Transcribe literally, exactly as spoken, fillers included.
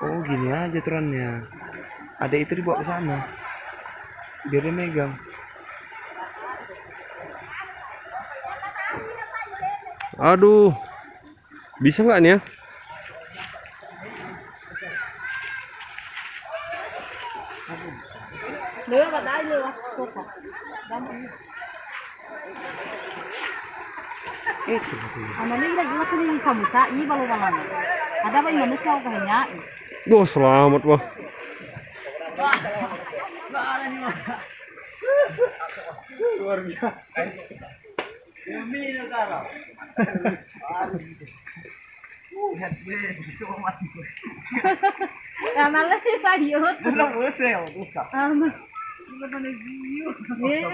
Oh, gini aja aturannya. Ada itu dibawa ke sana. Biar dia megang. Aduh. Bisa nggak nih ya? Lewat, ada lewat kota. Gampang. Itu. Ana lagi lagi waktu ini samusa, ini balu balanga. Ada apa yang manusia kau kehenya'i? Duh, selamat, wah. Luar biasa. Karena lagi sayur. Belum selesai, oh, susah. Ama. Belum ada view. Iya.